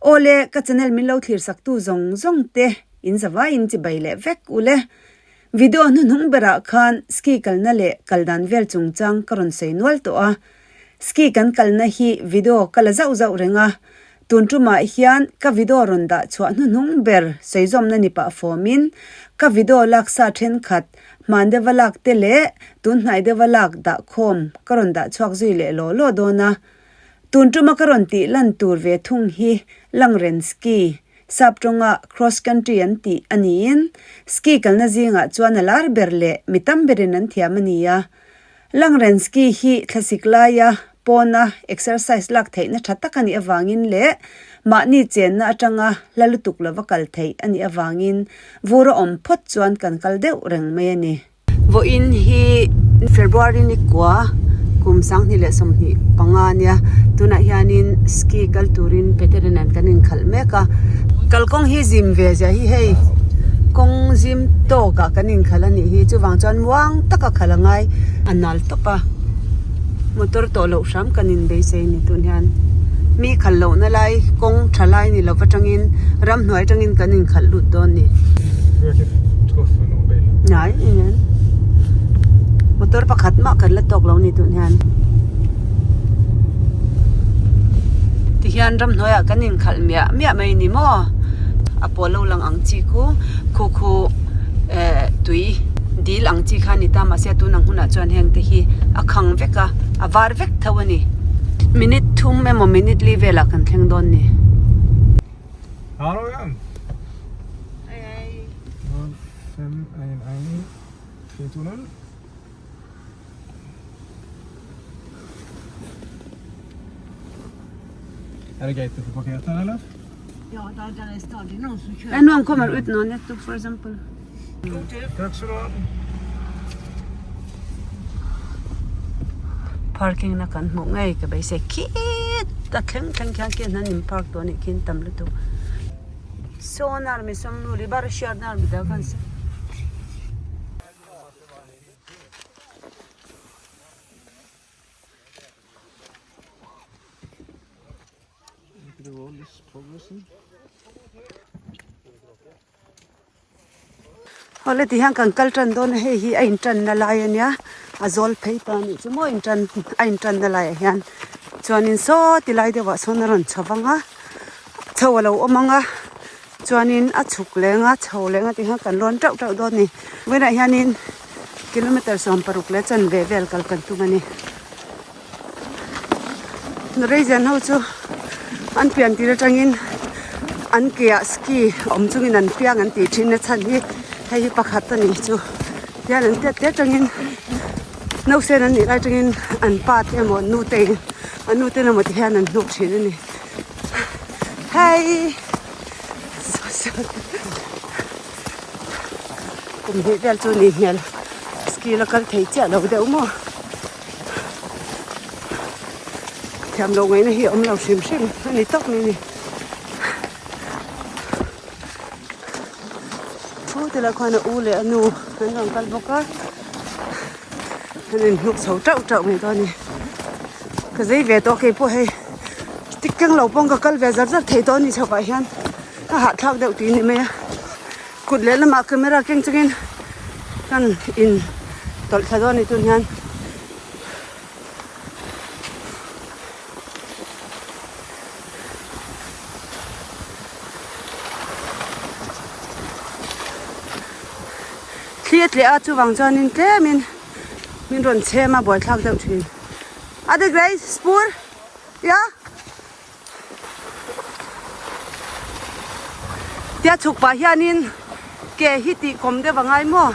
Awle, ka channel min lo thlir sak tu zawng zawng te in zavaiin chibai leh vek ule. Video hnuhnung berah khan ski kalna leh kal dan vel chungchang ka rawn sawi nual tawh a. Ski kan kalna hi video ka la zauh zauh reng a, tun tumah hian ka video rawn dah chhuah hnuhnung ber sawizawmna ni pah fawmin ka video laksa thenkhat hman deuha lak te leh tun hnai deuha lak dah khawm ka rawn dah chhuak zui leh law law dawn a. Tun tuma ka rawn tih lan tur ve thung hi Langren Ski Sap tawnga cross country an tih a niin, ski kalna zingah chuan a lar ber leh mi tam berin an thiam a ni a. Langren ski hi thlasik laia pawna exercise lak theihna tha tak a nih avangin leh mahni chenna atanga hla lutuk lova kal theih a nih avangin vur a awm phawt chuan kan kal deuh reng mai a ni. Vawiin hi February ni kua kum sanghnih leh 25 a nia tunah hianin ski kal turin Peter nen kan inkhalh mek a kalkawng hi zim ve zia hi hei kawng zim tawk ah kan inkhalh a nih hi chuvang chuan muang taka khalh a ngai a nal tawp a motor tawh loh hram kan inbeisei a ni tun hian mi khalh lohna lai kawng tha lai ni lo atangin ramhnuai atangin kan inkhalh lut dawn a ni. Nai eng motor pakhat mah kan la tawk lo ni tun hian tihian ramhnuaiah kan inkhalh miah miah mai ni maw a pawl lo lang ang chi khu khu khu eh tui dil ang chi kha a ni ta mahse tun ang hunah chuan heng te hi a khang vek a a var vek tho a ni minute thum emaw minute li velah kan thleng dawn ni. Hallo Jan. 5, 1, 1, 3, 2, 0. Er det greit å få parkert her, eller? Ja, der, der er stadig noen som kjører. Eh, Noen kommer ut nå nettopp, for eksempel. God tur. Takk skal du ha. Parking na kan hmuh ngei ka beisei khit a thleng thleng khian khian an in park tawh anih khian tam lutuk. Sonar mi sawmnu li bar hriatna mi dang khan Awle ti hian kan kal tan dawn a hei hi a in tan na lai a nia a zawl phei ta anih chu maw in tan a in tan na laiah hian chuanin saw ti lai deuhah sawn a rawn chho vang a chho a lo awm ang a chuanin a chhuk leng a chho leng a ti hian kan rawn teuh teuh dawn a ni vawiinah hianin kilometer 60 leh chanve vel kal kan tum a ni. Norwegian ho chu an pian tir atangin an ke ah ski awm chungin an piang an tih thin a chhan hi hei hi pakhat a ni chu tihian an tiat te atangin nausen an nih lai atangin an pa te emaw an nu te in an nu ten emaw ti hian an hnuk thin a ni hei kum hnih vel chu ni hmel ski la kal thei chiah lo deuh maw. Thiam loh ngaihna hi a awm lo hrim hrim a ni tawp mai a ni. Thu te lah khuan a u leh a nu an rawn kal bawk a, an inhnuk chho teuh teuh mai dawn a ni. Ka zei ve tawh keipawh hei stick keng lo pawng ka kal ve zar zar thei tawh a ni chho pah hian a hahthlak deuh tih a ni mai a. Kut leh lamah camera keng chungin kan in tawlh thla dawn a ni tun hian. Thli a tleh a chuvang chuanin tlemin min rawn chhem a buaithlak deuh thin. A dik rei spur ya. Tia chhuk pah hianin ke hi tih kawm deuh a ngai maw?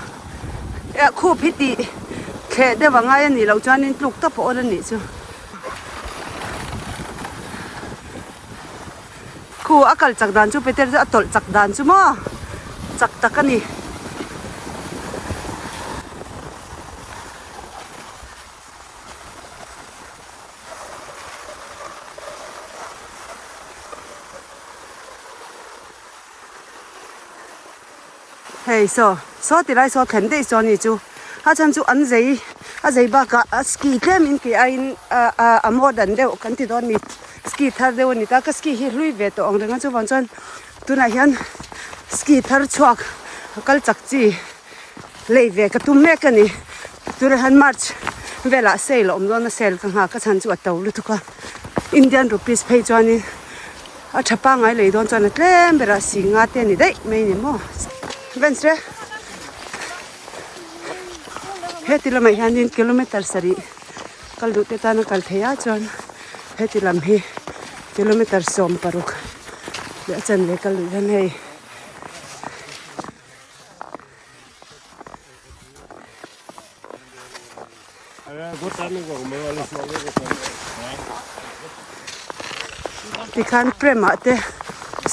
Eh khup hi tih thleh deuh a ngai a nih loh chuanin tluk tawp a awl a nih chu. Khu a kal chak dan chu Peter chu a tawlh chak dan chu maw? Chak tak a ni. Hei saw saw ti lai saw thlen daih saw a nih chu a chhan chu an zei a zei bakah a ski tlem in tih aiin a a modern deuh kan ti dawn a ni. Ski thar deuh a ni ta, ka ski hi hlui ve tawh ang reng a chuvang chuan tunah hian ski thar chhuak a kal chak chi lei ve ka tum mek a ni. Tunah hian March velah sale a awm dawn a sale ka nghak a chhan chu a to lutuk a Indian rupees phei chuanin a tha pangngai lei dawn chuan a tlem berah si nga te a ni daih mai a ni maw. Venstre Heti lamah hianin kilometer sarih kal duh te tan a kal thei a chuan heti lam hi kilometer 16 leh a chanve kal duh hian hei Tikhan prem ah te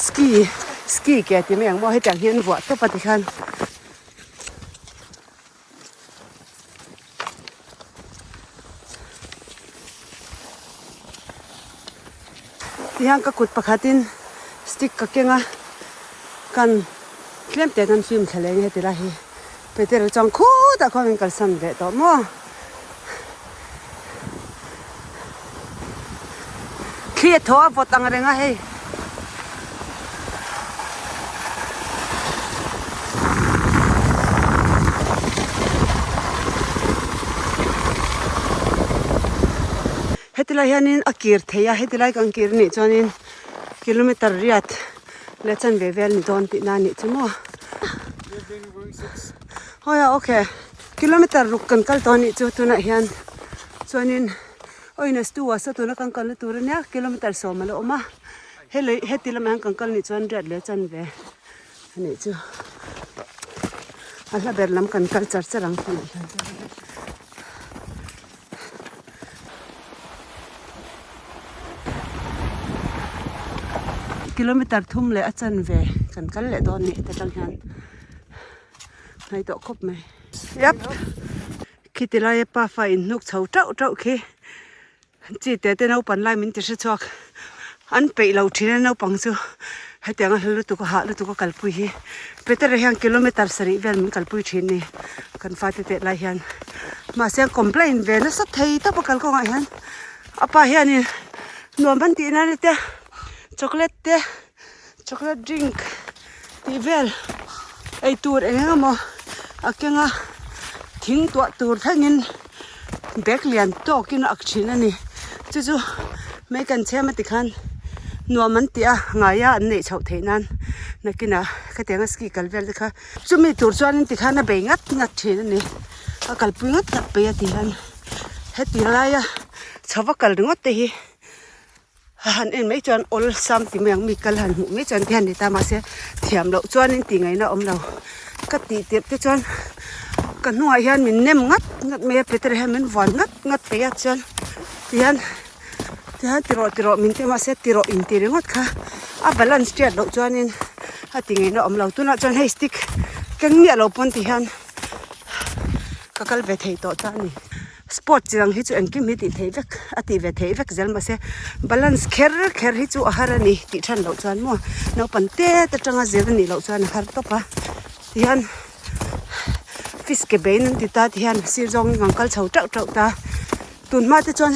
ski ski ke ti mai ang maw hetiang hian vuah tawp a tikhan. Tihian ka kut pakhatin stick ka keng a kan tlem te kan film thla leh nge ti lai hi Peter a chuan khutah khuan min kalsan leh tawh maw thli a thaw a vawt ang reng a hei. Heti lai hianin a kir thei a heti lai kan kir nih chuanin kilometer riat leh chanve vel ni dawn tihna a nih chu maw. Hawi a okay kilometer ruk kan kal tawh a nih chu tunah hian chuanin awina stu ah saw tuna kan kalna tur ania kilometer 10 a la awm a helei heti lamah hian kan kal nih chuan riat leh chanve a nih chu a hla ber lam kan kal char char ang tunah hian. Kilometer thum leh a chanve kan kal leh dawn a ni heta tang hian hnai tawh khawp mai yep khiti laia pafa inhnuk chho tauh tauh khi chi te te naupang lai min ti hre chhuak an peih lo thin a naupang chu hetiang a hla lutuk a hah lutuk a kalpui hi Petera hian kilometer sarih vel min kalpui thin ni kan fate teh lai hian mahse an complain ve nasa thei tawp a kalkawngah hian a pa hianin nuam an tih nan te chocolate te chocolate drink tih vel ei tur eng eng emaw a keng a thing tuah tur thlengin bag lian tawkin a ak thin a ni chu chu mai kan chhem a tikhan nuam an tih a ngai a an neih chhoh theih nan nakinah khatiang a ski kal vel te kha chumi tur chuan tikhan a bei ngat ngat thin a ni a kalpui ngat ngat mai a ti hian heti laia chho va kal ringawt te hi. A han en mai chuan awlsam ti mai ang mi kal han hmuh mai chuan ti hian ni ta mahse thiam loh chuanin tih ngaihna a awm lo ka tih tirh te chuan ka hnungah hian min nem ngat ngat mai a Peter hian min vuan ngat ngat mai a chuan tihian tihian ti rawh ti rawh min ti mahse ti rawh in ti ringawt kha a balance tiat loh chuanin a ti ngaihna a awm lo tunah chuan hei stick keng miah lo pawn ti hian ka kal ve thei tawh ta a ni. Sport chi dang hi chu engkim hi tih theih vek a tih ve theih vek zel mahse balance kher kher hi chu a har a ni tih than loh chuan maw naupang tet atanga zir a nih loh chuan a har tawp a tihian fish ke bein an ti ta tihian sir zawng in an kal chho teuh teuh ta tun hma te chuan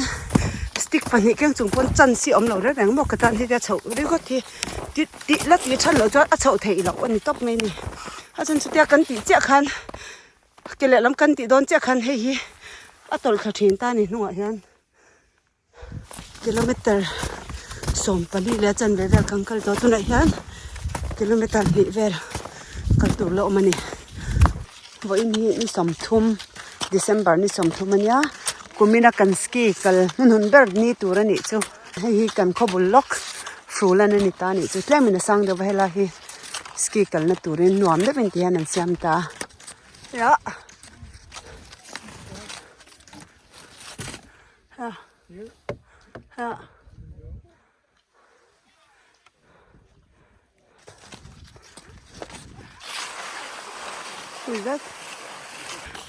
stick pahnih keng chung pawn chance hi a awm lo reng reng maw ka tan hetia chhoh ringawt hi tih tih la tih than loh chuan a chhoh theih loh a ni tawp mai a ni a chuan chutia kan tih chiah khan. Ke lehlam kan tih dawn chiah khan hei hi a tawlh thla thin ta a ni hnungah hian kilometer 14 leh a chanve vel kan kal tawh tunah hian kilometer hnih vel kal tur la awm a ni vawiin hi ni 30 December ni 30 a nia kumina kan ski kal hnuhnun ber ni tur a nih chu hei hi kan khaw bul lawk hrulan a ni ta a nih chu tlemin a sang deuh a helai hi ski kalna turin nuam deuhin ti hian an siam ta. Ja. Ja. Ja.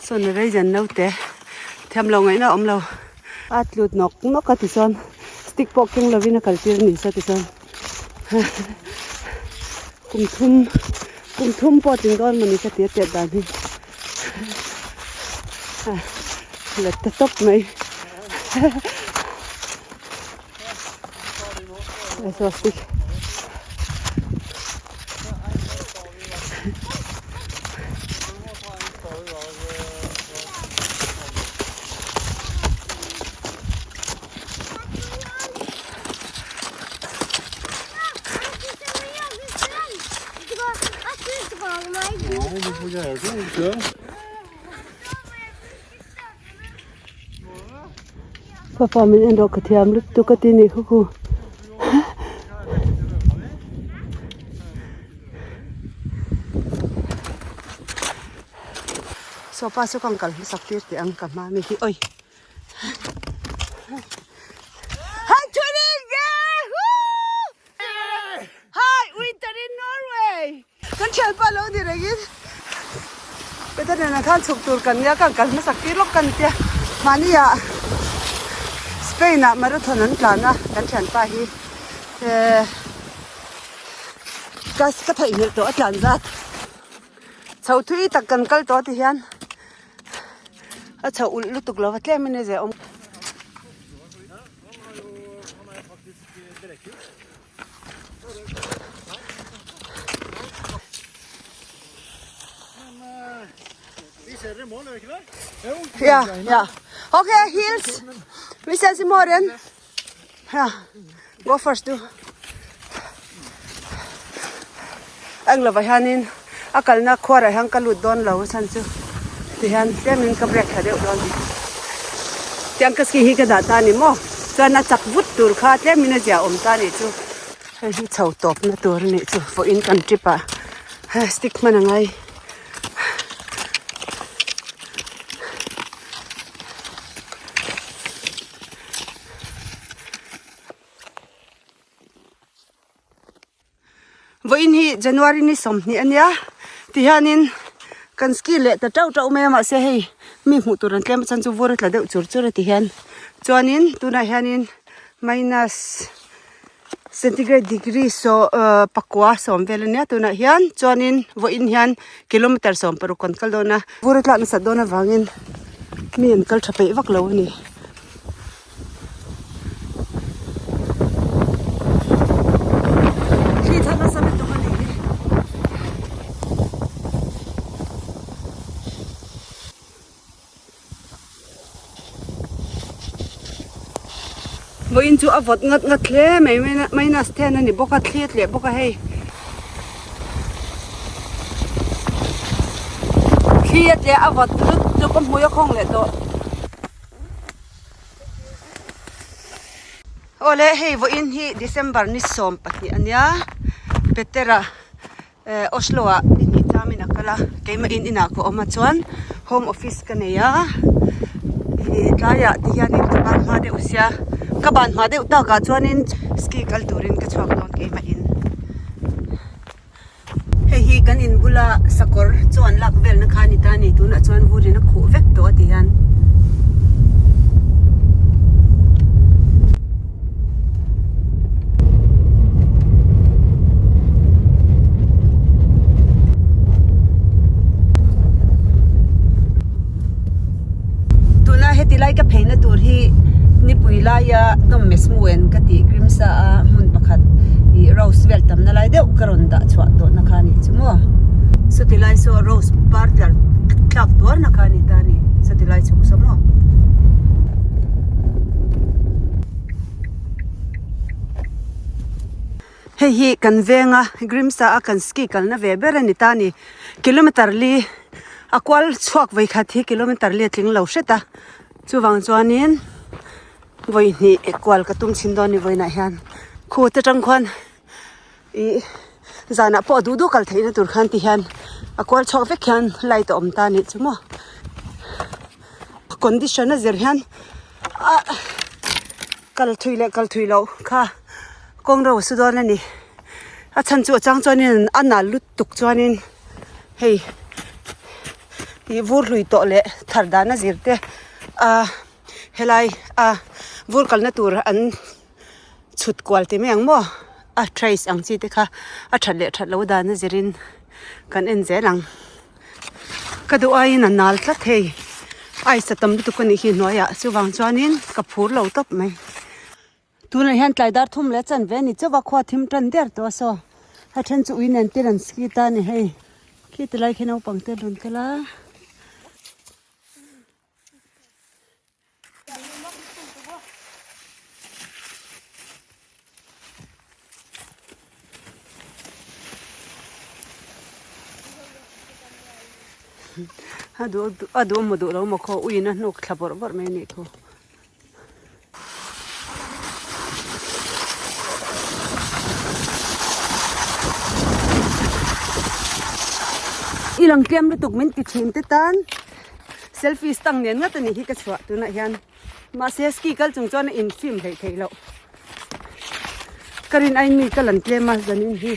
Sawn a rei zan lo te thiam lo ngaihna a awm lo a tlut nawk nawk a tichuan stick pawh keng lovin a kaltir a ni saw tichuan Kum thum kum thum pawh tling dawn mawni ka ti a tiat dan hi let ta tawp mai. Swastik. Papa min en rawh ka thiam lutuk a ti ni khaw ku. Sofa chu ka ang kal hmasak tir teh ang ka hma mi hi oi. Hi Twinning! Hi winter in Norway! Kan thianpa lo ni rengin Peter nena khan chhuk tur kan nia ka kal hmasak tir lawk ka ni tia mahni ah Spain ah marathon an tlan a kan thianpa hi eh ka ka theihnghilh tawh a tlan zat chho thui tak kan kal tawh ti hian a chho ulh lutuk lo va tlem in a zeh awm. Ja, ja. Ok, hils. Vi ses i morgen. Ja. Gå først, du. Eng lovah hianin a kalna khuarah hian ka lut dawn lo a chhan chu tihian tlemin ka break thla deuh dawn a ni. Tiang ka ski hi ka dah ta a ni maw? Chuan a chak vut tur kha tlemin a zia awm ta a nih chu. Hei hi chho tawpna tur a nih chu vawiin kan trip ah stick hman a ngai. Vawiin hi January ni 20 a nia tihianin kan ski leh ta teuh teuh mai a mahse hei mi hmuh tur an tlem a chuan chu vur a tla deuh chur chur a tihian chuanin tunah hianin minus centigrade degree saw ah pakua sawm vel a nia tunah hian chuanin vawiin hian kilometer 16 kan kal dawn a vur a tlak nasat dawn avangin mi an kal tha peih vak lo a ni. Thli thla nasa lutuk a nih hi. Vawiin chu a vawt ngat ngat hle mai minus 10 a ni bawk a thli a tleh bawk a hei. Thli a tleh a vawt lutuk a hmui a khawng leh tawh. Awle hei vawiin hi December ni 12 a nia Petera eh Oslo ah ni hnih chamin a kal a keimah in inah ka awm a chuan home office ka nei a ih tlaiah ti hianin ka ban hma deuh sia ka ban hma deuh takah chuanin ski kal turin ka chhuak dawn keimah in. Hei hi kan in bula sakawr chaw an lak velna kha a ni ta a ni tunah chuan vurin a khuh vek tawh a ti hian. Tuna heti lai ka pheina tur hi nipui laia Domesmuen ka tih Grimsa a hmun pakhat ih rose vel tamna lai deuh ka rawn dah chhuah tawhna kha a nih chu maw. Sawti lai saw rose par tlar tlak tuarna kha a ni ta a ni sawti lai chhuk saw maw. Hei hi kan venga Grimsa a kan ski kalna ve ber a ni ta a ni. Kilometer li a kual chhuak vawi khat hi kilometer li a tling lo hret a chuvang chuanin vawi hnih kual ka tum chhin dawn a ni vawiinah hian khu te tang khuan ih zanah pawh duh duh kal theihna tur khan ti hian a kual chhuak vek hian light a awm ta a nih chu maw condition a zir hian ah kal thui leh kal thui loh kha kawng ro a su dawn a ni a chhan chu a chang chuanin a nal lutuk chuanin hei ih vur hlui tawh leh thar dan a zir te ah helai a vur kalna tur an chhut kual ti mai ang maw a trace ang chi te kha a that leh that loh dan a zirin kan en zel ang. Ka duh aiin a nal tlat hei ice a tam lutuk a nih hi hnuaiah chuvang chuanin ka phur lo tawp mai. Tunah hian tlai dar thum leh chanve a ni chauh a, khua thim tan der tawh a saw. A then chu ui nen te an ski ta a ni hei. Khi ti lai khi naupang te an rawn kal a. A duh a duh maw duh lo maw khaw uiin a hnuk thla bawrh bawrh mai a nih thu. I lang tlem lutuk min ti thin te tan selfie stang nen ngat a nih hi ka chhuah tunah hian mahse ski kal chung chuan a in film hleih theih loh ka rin aiin mi ka lan tlem a zanin hi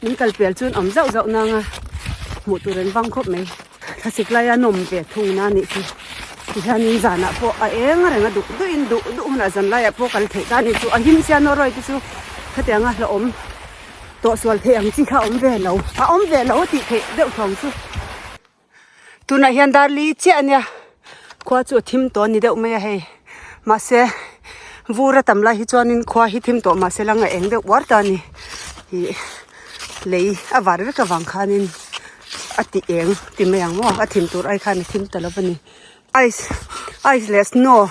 min kal pial chuan awm zauh zauh nang a hmuh tur an vang khawp mai thlasik laia nawm ve thung na anih chu tihianin zanah pawh a eng reng a duh duhin duh duh hunah zan laiah pawh kal theih ta anih chu a him sia Norway te chu khatianga hlauhawm tawh sual theih ang chi kha a awm ve lo a awm ve lo tih theih deuh thawng chu. Tunah hian dar li chiah a nia khua chu a thim tawh a ni deuh mai a hei mahse vur a tam lai hi chuanin khua hi thim tawh mahse lang a eng deuh uar ta a ni ih lei a var vek avang khanin a ti eng ti mai ang maw a thim tur ai khan a thim ta lo a ni ice ice leh snow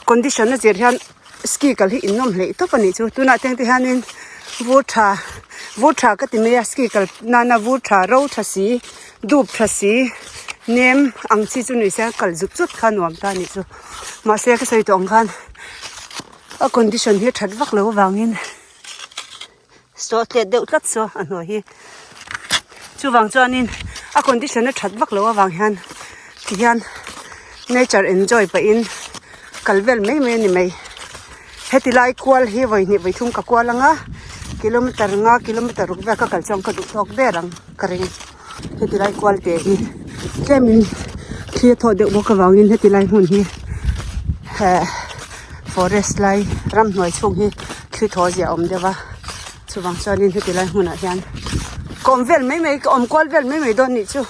condition a zir hian ski kal hi innawm hleih tawp a nih chu tunah teng te hianin vur tha vur tha ka ti mai a ski kal nana vur tha ro tha si dup tha si nem ang chi chu ni se kal zut zut kha nuam ta a nih chu mahse ka sawi tawh ang khan a condition hi a that vak lo avangin saw tlet deuh tlat saw a hnuai hi chuvang chuanin a condition a that vak loh avang hian tihian nature enjoy pahin kal vel mai mai a ni mai heti lai kual hi vawi hnih vawi thum ka kual ang a kilometer nga kilometer ruk vel ka kal chuan ka duh tawk ber ang ka ring heti lai kual te hi tlemin thli a thaw deuh bawk avangin heti lai hmun hi eh forest lai ramhnuai chhung hi thli thaw zia a awm deuh a chuvang chuanin heti lai hmunah hian ka awm vel mai mai ka awm kual vel mai mai dawn nih chu.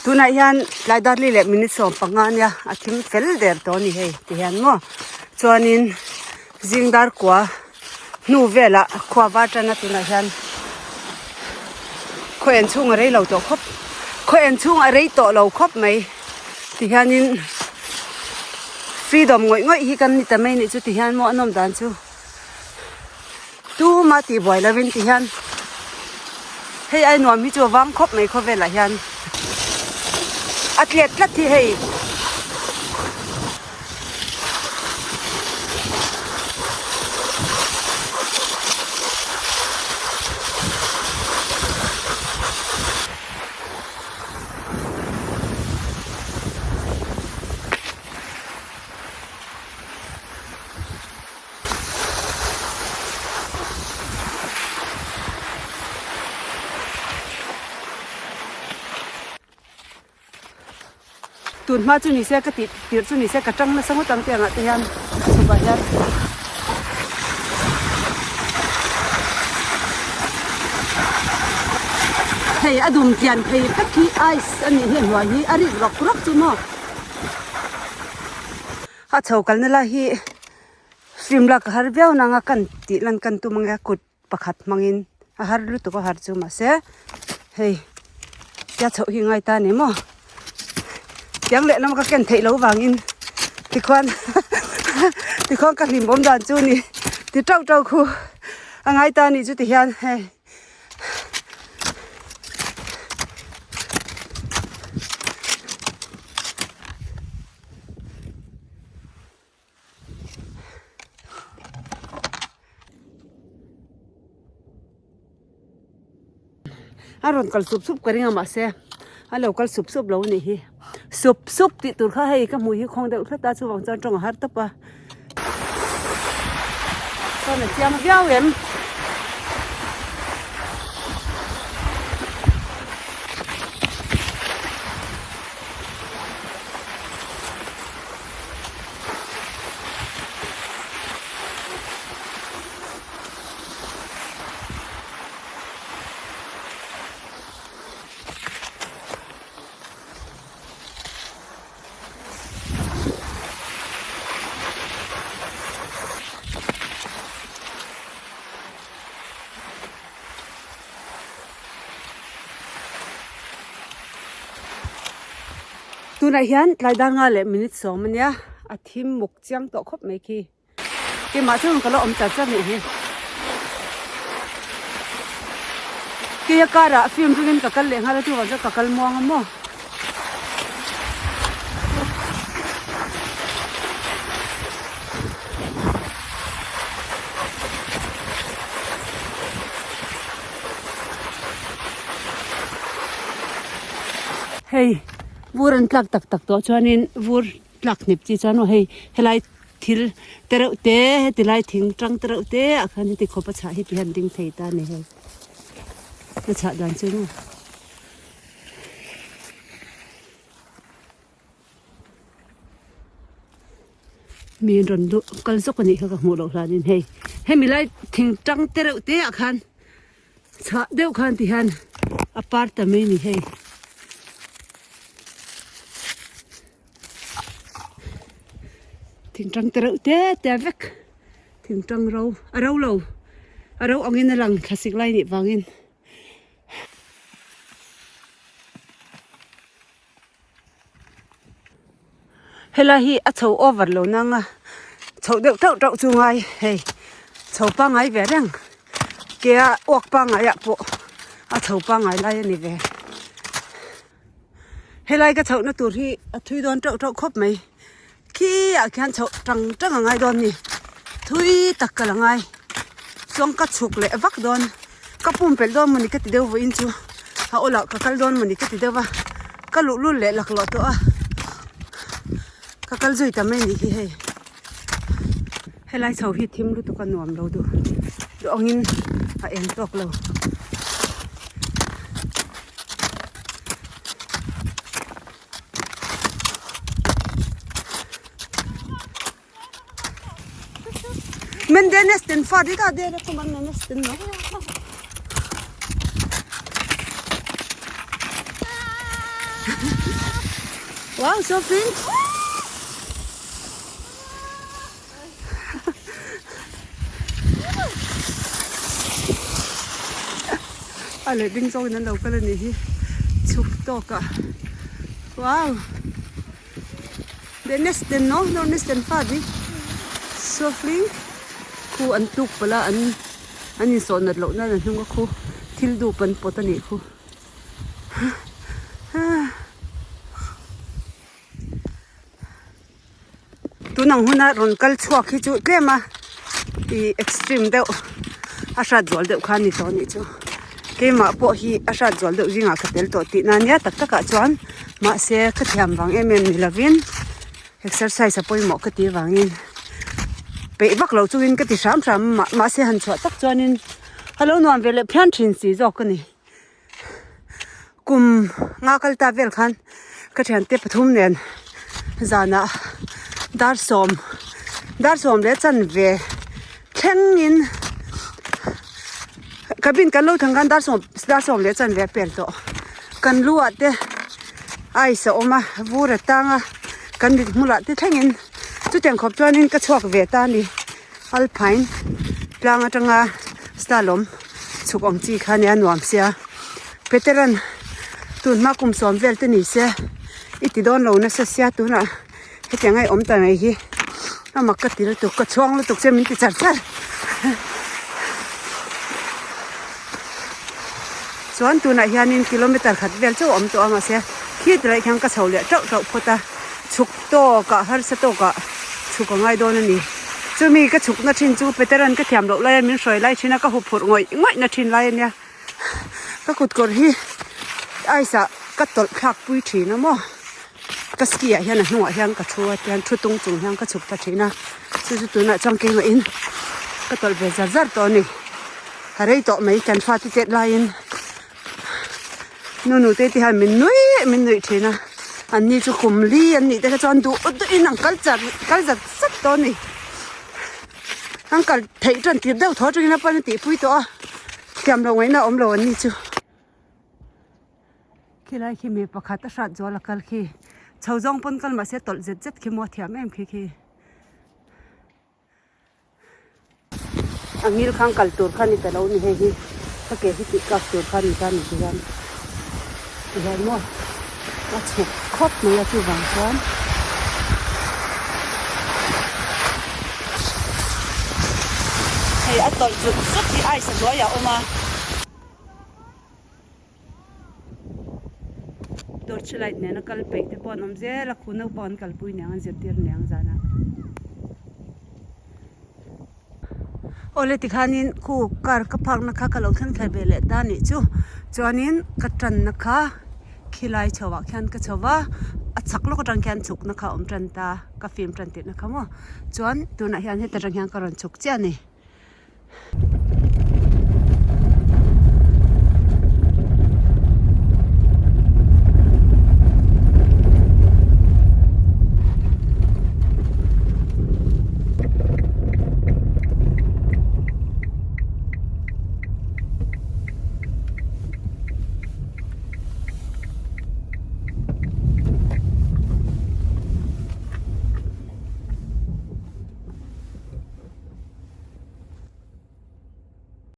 Tunah hian tlai darli leh minute 15 ania a thim fel der tawh a ni hei ti hian maw chuanin zing dar kua hnu velah khua var tan a tunah hian khaw en chhung a rei lo tawh khawp khaw en chhung a rei tawh lo khawp mai ti hianin freedom ngawih ngawih hi kan ni ta mai nih chu ti hian maw a nawm dan chu. Tuma tih buai lovin ti hian hei ai nuam hi chu a vang khawp mai khawvelah hian a tlet tlat hi hei. Tun hma chu ni se ka tih tirh chu ni se ka tang nasa ngawt ang tih angah te hian a chhukah hian hei a dum tlian phei vek hi ice a nih hi a hnuai hi a rik rawk rawk chu maw a chho kalna lai hi. Film lak a har viau nang a kan tih lan kan tum ange kut pakhat hmangin a har lutuk a har chu mahse hei tia chhoh hi ngai ta ni maw tiang leh lam ka ken theih loh vangin tikhuan tikhuan ka hlim awm dan chu ni ti tauh tauh khu a ngai ta ni chu ti hian hei. A rawn kal sup sup ka ring a mahse a lo kal sup sup lo a nih hi sup sup tih tur kha hei ka hmuh hi khawng deuh tlat a chuvang chuan tawng a har tawp a chuan a chiang viau em. Tunah hian tlai dar nga leh minute sawm a nia, a thim muk chiang tawh khawp mai khi. Keimah chuan ka la awm char char nih hi. Keia car ah film ringin ka kal leh nghal a chuvang chuan ka kal muang a maw. Hei vur an tlak tak tak tawh chuanin vur tlak hnep chi chuan aw hei helai thil te reuh te heti lai thing tang te reuh te ah khan heti khawp a chhah hi ti hian ding thei ta a ni hei a chhah dan chu maw. Mi an rawn luh kal zawk a nih kha ka hmuh loh hlanin hei hemi lai thing tang te reuh te ah khan chhah deuh khan ti hian a par ta mai a ni hei. Thing tang te reuh te te vek thing tang ro a ro lo a ro angin a lang thlasik lai nih vangin. Helai hi a chho over lo nang a chhoh deuh teuh teuh chu ngai hei chho pangngai ve reng ke a uak pangngai ah pawh a chho pangngai lai a ni ve helai ka chhoh na tur hi a thui dawn teuh teuh khawp mai khi ah khian chhoh tang tang a ngai dawn a ni thui tak ka la ngai chuan ka chhuk leh vak dawn ka pumpelh dawn mawni ka ti deuh vawiin chu a awlah ka kal dawn mawni ka ti deuh va ka luhlul leh laklawh tawh a ka kal zui ta mai a nih hi hei helai chho hi thim lutuk a nuam lo duh duh angin a eng tawk lo. Men det er nesten ferdig, da. Dere kommer med nesten nå. Wow, så fint! A leh ding zawngin an lo kal a nih hi chhuk tawk ah wow the nesten no no nesten fadi so flink khu an tluk palh a an an insawh nat loh nan a hnung a khu thil dup an pawt a nih khu. Tun ang huna rawn kal chhuak hi chu tlem a ih extreme deuh a hrat zual deuh kha a ni tawh a nih chu keimah pawh hi a hrat zual deuh zingah ka tel tawh tihna ania tak takah chuan mahse ka thiam vang em em ni lovin exercise a pawimawh ka tih vangin peih vak lo chungin ka ti hram hram a mahse han chhuah tak chuanin a lo nuam ve leh phian thin si zawk a ni. Kum nga kal ta vel khan ka thiante pathum nen zanah dar sawm dar sawm leh chanve thlengin cabin kan lo thleng khan dar sawm dar sawm leh chanve a pel tawh kan lu ah te ice a awm a vur a tang a kan mit hmulah te thlengin chutiang khawp chuanin ka chhuak ve ta a ni. Alpine tlang atanga slalom chhuk ang chi kha nia nuam sia veteran tun hma kum sawm vel te ni se i ti dawn lo nasa sia tunah hetiang a i awm ta mai hi a mak ka ti lutuk ka chhuang lutuk che min ti char char chuan tunah hianin kilometer khat vel chauh a awm tawh a mahse khi tilai khian ka chho leh tauh tauh phawt a. Chhuk tawkah harsa tawkah chhuk a ngai dawn a ni. Chumi ka chhukna thin chu Peteran ka thiam loh laia min hruai lai thin a, ka huphurh ngawih ngawih na thin lai a nia. Ka kutkawr hi ice ah ka tawlh thlak pui thin a maw. Ka ski ah hian a hnungah hian ka thu a tihian thu tung chung hian ka chhuk ta thin a. Chu chu tunah chuan keimahin ka tawlh ve zar zar tawh a ni. A rei tawh mai kan fate tet laiin. Nu nu te te hian min nui min nuih thin a an ni chu kum li an nih te kha chuan duh duh in an kal char kal zat zat tawh a ni an kal theih tan tir deuh thaw atangin a pan a tihpui tawh a thiam loh ngaihna a awm lo an ni chu khilai khi mi pakhat a hrat zual a kal khi chho zawng pawn kal mahse tawlh zet zet khi maw thiam em khi khi. A ngil khan kal tur kha ni ta lo ni hei hi ka ke hi tih kak tur kha ni ta ni tihian tihian maw. A chhuk khawp mai a chuvang chuan hei a tawlh zut zut hi ice a hnuaiah a awm a. Torch light nena kal peih te pawh an awm zel a, khu naupang an kalpui niang an zirtir niang zanah. Awle tikhanin khu car ka park na kha ka lo thleng thla ve leh ta nih chu chuanin ka tanna kha khilai chho ah khian ka chho va a chhak lawk atang khian chhuk na kha a awm tan ta ka film tan tirh na kha maw chuan tunah hian heta tang hian ka rawn chhuk chiah a ni.